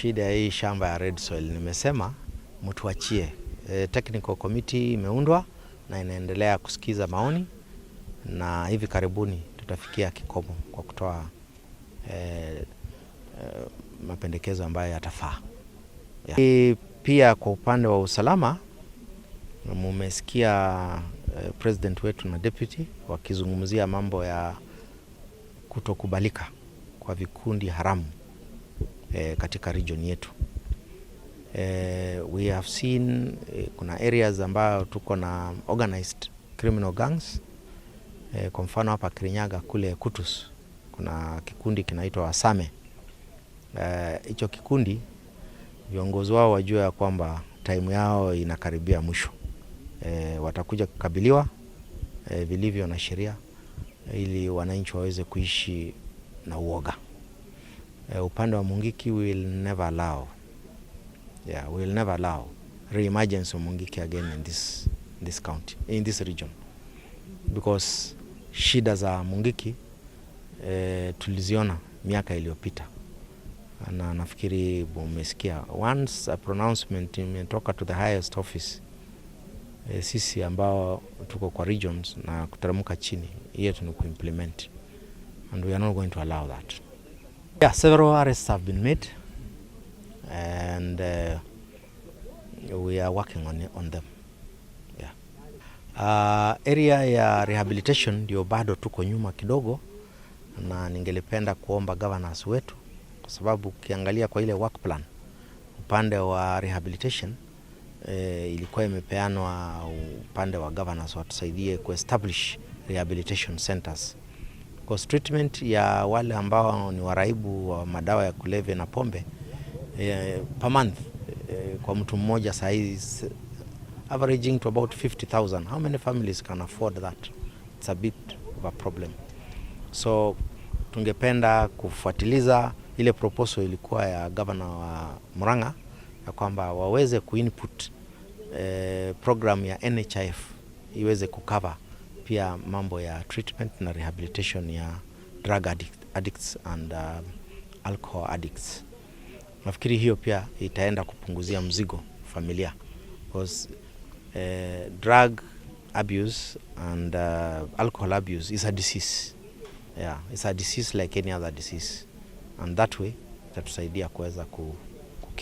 Shida ya hii shamba ya red soil nimesema mtuachie. Technical committee imeundwa na inaendelea kusikiza maoni na hivi karibuni tutafikia kikomo kwa kutoa mapendekezo ambayo yatafaa. Yeah. Pia kwa upande wa usalama mumesikia president wetu na deputy wakizungumzia mambo ya kutokubalika kwa vikundi haramu katika region yetu. We have seen kuna areas ambayo tuko na organized criminal gangs. Kwa mfano hapa Kirinyaga kule Kutus kuna kikundi kinaitwa Asame. Hicho kikundi viongozi wao wajua ya kwamba time yao inakaribia mwisho. Watakuja kukabiliwa vilivyo na sheria ili wananchi waweze kuishi na uoga. Upande wa Mungiki we will never allow. Yeah, we will never allow re-emergence of Mungiki again in this county, in this region. Because shida za Mungiki tuliziona miaka iliyopita na nafikiri umesikia once a pronouncement imetoka to the highest office, sisi ambao tuko kwa regions na kuteremka chini, yetu ni kuimplement and we are not going to allow that. Yeah, several arrests have been made and we are working on them. Yeah. Area ya rehabilitation ndio bado tuko nyuma kidogo, na ningelipenda kuomba governors wetu, kwa sababu ukiangalia kwa ile work plan upande wa rehabilitation ilikuwa imepeanwa upande wa governors watusaidie kuestablish rehabilitation centers, because treatment ya wale ambao ni waraibu wa madawa ya kulevya na pombe per month kwa mtu mmoja sahizi averaging to about 50,000. How many families can afford that? It's a bit of a problem. So tungependa kufuatiliza ile proposal ilikuwa ya governor wa Murang'a ya kwamba waweze kuinput program ya NHIF iweze kucover pia mambo ya treatment na rehabilitation ya drug addicts and alcohol addicts. Nafikiri hiyo pia itaenda kupunguzia mzigo familia because drug abuse and alcohol abuse is a disease. Yeah, it's a disease like any other disease and that way itatusaidia kuweza ku